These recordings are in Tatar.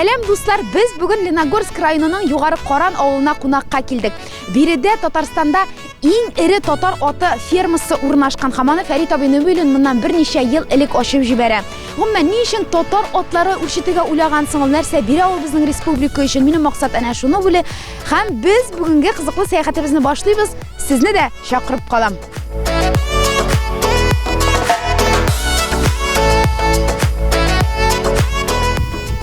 Сәлам, дуслар! Без бүген Леногорск районының Югары Каран авылына кунакка килдек. Биредә Татарстанда иң эре татар аты фермасы урнашкан һәм аны Фәрит абый Нәбиуллин моннан берничә ел элек ачып җибәрә. Гомумән, ни өчен татар атлары үрчетергә уйлагансың ул? Нәрсә бирә ул безнең республика өчен? Минем максат әнә шуны бүле. Һәм без бүгенге кызыклы сәяхәтебезне башлыйбыз. Сезне дә чакырып калам.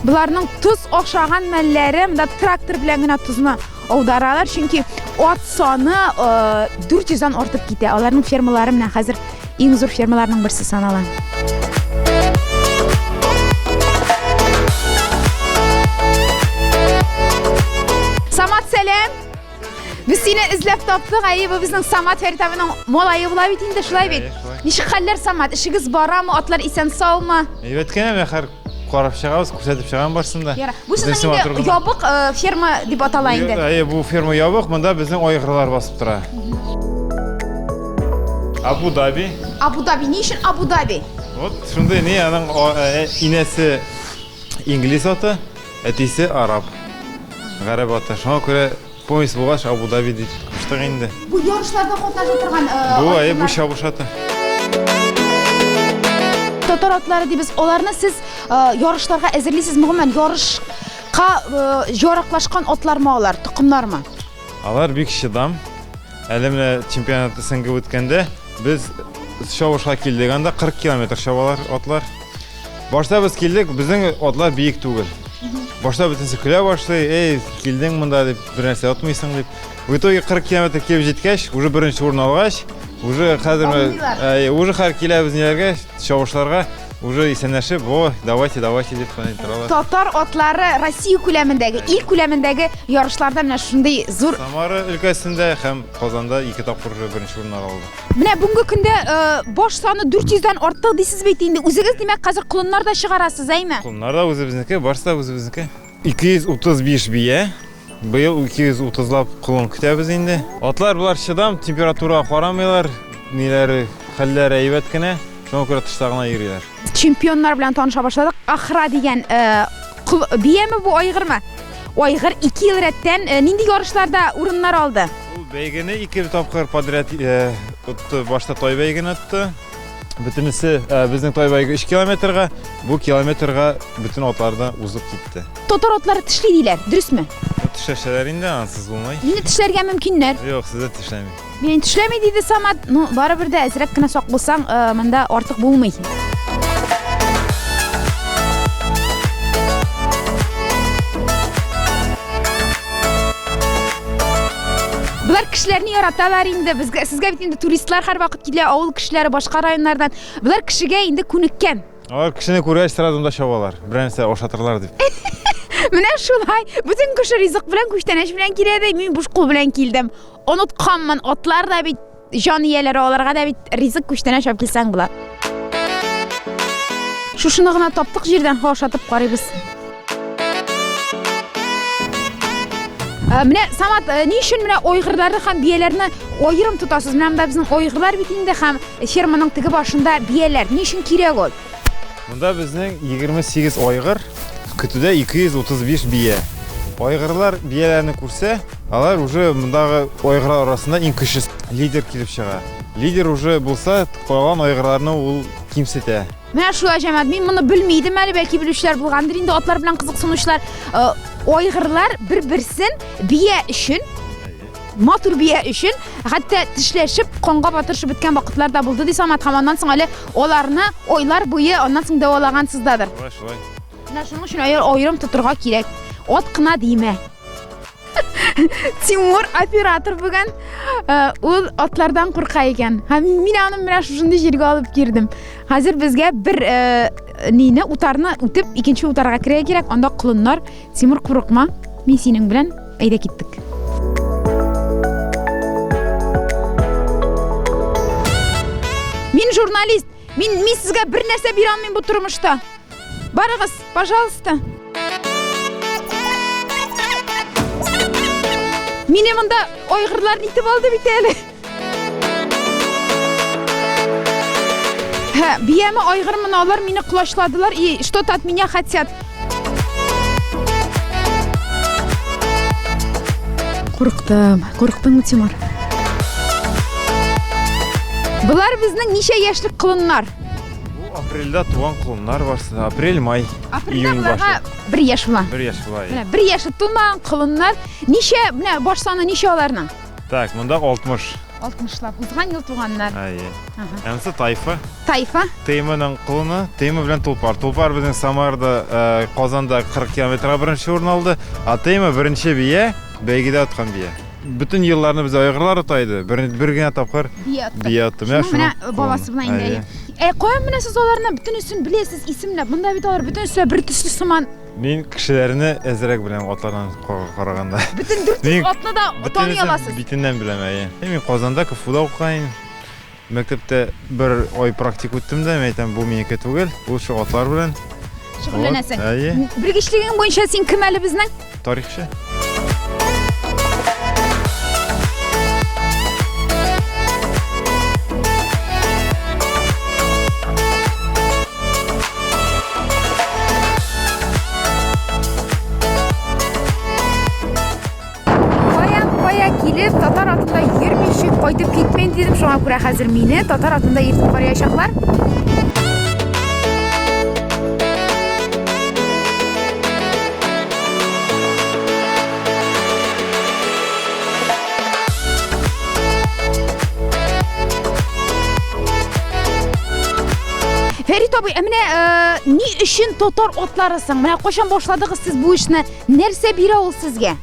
Боларның тоз ашаган мәлләре, монда трактор белән генә тозны аударалар, чөнки ат саны 400-дән артып китә. Аларның фермалары менә хәзер иң зур фермаларның берсе санала. Самат, сәлам! Без сине эзләп таптык, әйе, бу безнең Самат Фәрит абының малае була бит инде, шулай бит? Ничек хәлләр, Самат? Эшегез барамы? Атлар исән-саумы? Әйбәт кенә, менә хәр карап чыгабыз, күрсәтеп чыгам барсын да. Яра. Бу сезнең инде ябык э, ферма дип атала инде. Әйе, бу ферма ябык, монда безнең айгырлар басып тора. Абу Даби. Абу Даби, ни өчен Абу Даби? Вот шундый ни, аның э, инәсе инглиз аты, әтисе араб. Гарәп аты. Шуңа күрә Поезд булгач, Абу Даби дип куштык инде. Бу ярышларда катнаша торган э, Бу әйе, бу чабыш аты. Татар атлары дибез. Аларны сез э, ярышларга әзерлисезме? Гомумән, ярышка э, яраклашкан атлармы алар, токымнармы? Алар бик чыдам. Әле менә чемпионат СНГ үткәндә без чабышка килдек. Анда 40 километр чабалар атлар. Башта без килдек, безнең атлар биек түгел. Башта бөтенесе көлә башлый, эй, килдең монда дип, бер нәрсә отмыйсың дип. В итоге 40 километр килеп җиткәч, уже беренче урын алгач, уже хәзер әй, уже хәзер киләбез ниләргә, чабышларга, уже исәнләшеп, о, давайте, давайте дип кына торалар. Татар атлары Россия күләмендәге, ил күләмендәге ярышларда менә шундый зур Самара өлкәсендә һәм Казанда ике тапкыр уже беренче урыннар алды. Менә бүгенге көндә э, баш саны 400 дән артык дисез бит инде. Үзегез димәк хәзер колыннар да чыгарасыз, әйме? Колыннар да үзебезнеке, барысы да үзебезнеке. 235 бия. Быел 230 лап колын көтәбез инде. Атлар болар чыдам, температурага карамыйлар, ниләре, хәлләре әйбәт кенә. Шуңа күрә тышта гына йөриләр. Чемпионнар белән таныша башладык. Ахра дигән э, кол, бияме бу айгырмы? Айгыр 2 ел рәттән э, нинди ярышларда урыннар алды? Ул бәйгене ике тапкыр подряд э, отты. Башта той бәйгене отты. Бөтенесе э, безнең той бәйге 3 километрга, бу километрга бөтен атларны узып китте. Татар атлары тешли диләр, дөресме? Тешләшәләр инде, ансыз булмый. Мине тешләргә мөмкиннәр. Юк, сезне тешләми. Мине тешләми диде Самат. Ну, барыбер дә әзрәк кенә сак булсаң, э, монда артык булмый. Болар кешеләрне яраталар инде. Безгә сезгә бит инде туристлар һәрвакыт килә, авыл кешеләре башка районнардан. Болар кешегә инде күнеккән. Алар кешене күргәч сразу монда чабалар. Берәр нәрсә ашатырлар дип. Менә шулай. Бөтен кеше ризык белән, күчтәнәч белән килә дә, мин буш кул белән килдем. Онытканмын, атлар да бит җан ияләре, аларга да бит ризык күчтәнәч алып килсәң була. Шушыны гына таптык җирдән, ашатып карыйбыз. Э, менә Самат, э, ни өчен менә айгырларны һәм бияләрне аерым тотасыз? Менә монда безнең айгырлар бит инде һәм ферманың теге башында бияләр. Ни өчен кирәк ул? Монда безнең 28 айгыр, көтүдә 235 бия. Айгырлар бияләрне күрсә, алар уже мондагы айгырлар арасында иң көчле лидер килеп чыга. Лидер уже булса, калган айгырларны ул кимсетә. Менә шулай, җәмәгать, мин моны белми идем әле, бәлки белүчеләр булгандыр инде, атлар белән кызыксынучылар. Э, айгырлар бер-берсен бия өчен, матур бия өчен, хәтта тешләшеп, канга батырышып беткән вакытлар да булды, ди Самат. Һәм аннан соң әле аларны айлар буе аннан соң дәвалагансыздадыр. Шулай, шулай. Менә шуның өчен аерым тотырга кирәк. Ат кына димә. Тимур оператор бүген. Э, ул атлардан курка икән. Һәм мин аны менә шушындый җиргә алып килдем. Хәзер безгә бер э, нине утарны үтеп, икенче утарга керергә кирәк. Анда колыннар. Тимур, курыкма. Мин синең белән. Әйдә киттек. Мин журналист. Мин мин сезгә бер нәрсә бирә алмыйм бу тормышта. Барыгыз, пожалуйста. Мине монда айгырлар нитеп алды бит әле. Һә, бияме айгырмын, алар мине колачладылар и что-то от меня хотят. Курыктым. Курыктыңмы, Тимур? Болар безнең ничә яшьлек колыннар? Бу апрельдә туган колыннар барсы. Апрель, май, Апрельдә июнь боларга башы. бер яшь була. Бер яшь була. Менә бер яше тулмаган колыннар. Ничә, менә баш саны ничә аларның? Так, монда 60. 60лап. Узган ел туганнар. Әйе. Ага. Әнсе Тайфа. Тайфа. Тейманың колыны, Тейма белән Тулпар. Тулпар безнең Самарда, э, Казанда 40 километрга беренче урын алды. А Тейма беренче бия, бәйгедә откан бия. Бөтен елларны без айгырлар ота иде. Бер, бер генә тапкыр Бия отты. бия отты. Шуның менә шуның бабасы колыны. белән инде. Әйе. Ә каян менә сез аларны бөтенесен беләсез исемләп? Монда бит алар бөтенесе бер төсле сыман. Мин кешеләрне әзрәк беләм атлардан караганда. Бөтен 400 Мин атны да таный Бөтенесен аласыз. Битеннән беләм, әйе. Мин Казанда КФУда укыган идем. Мәктәптә бер ай практик үттем дә, мин әйтәм, бу минеке түгел, бу шул атлар белән. Шөгыльләнәсең. Вот, әйе. Белгечлегең буенча син кем әле безнең? Тарихчы. Каян кая килеп, татар атында йөрмичә кайтып китмим дидем. Шуңа күрә хәзер мине татар атында йөртеп караячаклар. Фәрит абый, ә менә э, ни өчен татар атлары соң? Менә кайчан башладыгыз сез бу эшне? Нәрсә бирә ул сезгә?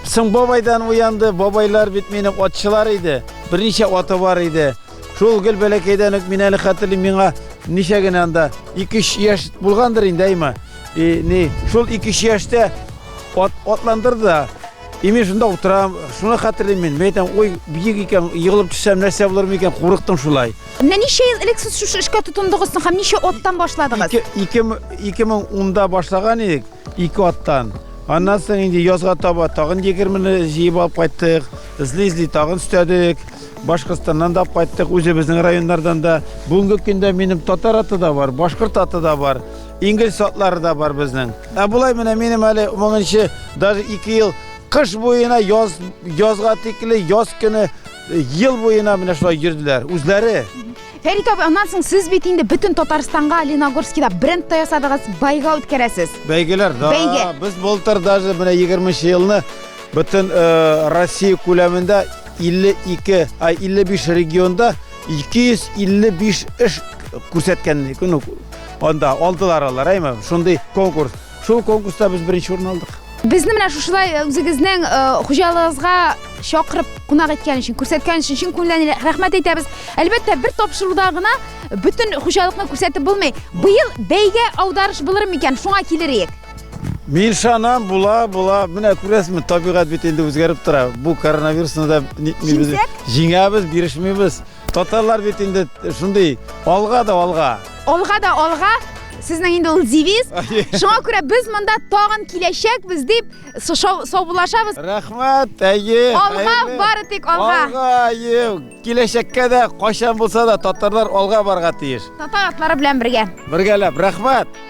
Соң бабайдан уянды. Бабайлар бит минем атчылар иде. Берничә аты бар иде. Шул гел бәләкәйдән үк мин әле хәтерлим, миңа ничә генә анда 2-3 яшь булгандыр инде, әйме? И, ни, шул 2-3 яшьтә ат, атландырды да. И мин шунда утырам, шуны хәтерлим мин. Мин әйтәм, ой, биек икән, егылып төшсәм нәрсә булыр микән, курыктым шулай. Менә ничә ел элек сез шушы эшкә тотындыгыз соң һәм ничә аттан башладыгыз? 2010-да башлаган идек, ике аттан. Аннан соң инде язга таба тагын 20-не җыеп алып кайттык. Эзли-эзли тагын өстәдек. Башкортстаннан да алып кайттык, үзебезнең районнардан да. Бүгенге көндә минем татар аты да бар, башкорт аты да бар, инглиз атлары да бар безнең. Ә болай менә минем әле моңынчы даже 2 ел кыш буена яз язга тикле яз көне ел буена менә шулай йөрделәр үзләре. Фәрит абый, аннан соң сез бит инде бөтен Татарстанга Леногорскида бренд та ясадыгыз, байга үткәрәсез. Бәйгеләр, да. Бәйге. Без былтыр даже менә 20 елны бөтен э, Россия күләмендә 52, ай 55 регионда 255 эш күрсәткән идек. Ну, анда алдылар алар, әйме? Шундый конкурс. Шул конкурста без беренче урын алдык. Безне менә шушылай э, үзегезнең э, хуҗалыгызга чакырып кунак иткән өчен, күрсәткән өчен чын күңелдән рәхмәт әйтәбез. Әлбәттә, бер тапшыруда гына бөтен хуҗалыкны күрсәтеп булмый. Быел бәйгә аударыш булыр микән? Шуңа килер идек. Мин ышанам, була, була. Менә күрәсезме, табигать бит инде үзгәреп тора. Бу коронавирусны да нитмибез. Җиңсәк? Җиңәбез, бирешмибез. Татарлар бит инде шундый алга да алга. Алга да алга. Сезнең инде ул девиз. Шуңа күрә без монда тагын киләчәкбез дип саубуллашабыз. Рәхмәт, әйе. Алга, хәерле. бары тик алга. Алга, әйе. Киләчәккә дә кайчан булса да татарлар алга барга тиеш. Татар атлары белән бергә. Бергәләп, рәхмәт.